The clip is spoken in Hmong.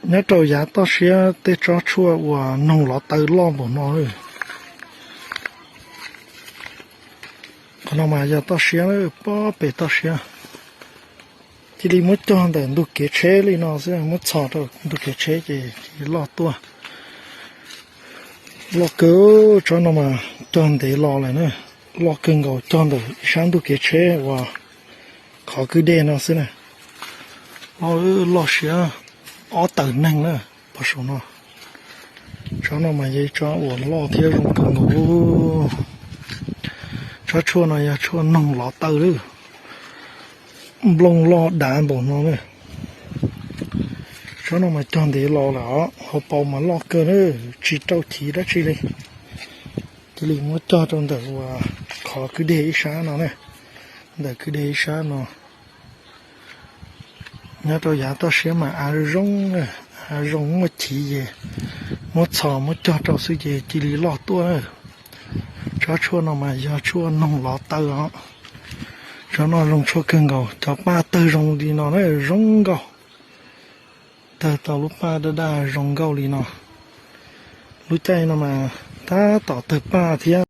Nyob rau yav toj siab tej tsob tshuaj uas noog lov taw loj npaum no. Qhov no mas yog toj siab, pob pem toj siab. Cia li muab cog ntawm ntug kev tsheb li no xwb, muab txhos rau ntug kev tsheb ces cia li loj tuaj. Loj kawg, tsob no mas cog ntev los lawm na. Loj kawg nkaus, cog ntawm ib sab ntug kev tsheb uas qhov kwj dej no xwb na. Loj, loj siab ob tawm neeg na, pog saum no. Tsob no mas yog ib tsob uas loj thiab zoo kawg nkaus. Tsob tshuaj no yog tshuaj noog lov taw lawm, nplooj loj dav npaum no na. Tsob no mas cog ntev los lawm os, hauv paus mas loj kawg na, tsis rau chiv dab tsi li. Cia li muab cog rau ntawm uas qhov kwj dej ib sab no na, ntawm kwj dej ib sab no. Nyob rau yav toj siab mas av zoo, av zoo muaj chiv ces muab txhos muab cog rau xwb ces cia li loj tuaj na. Tsob tshuaj no mas yog tshuaj noog lov taw os. Tsob no zoo tshuaj kawg nkaus, cov paj tawg zoo li no na, zoo nkauj. Tawg tau lub paj daj daj zoo nkauj li no. Lub caij no mas tab tom tawg paj thiab.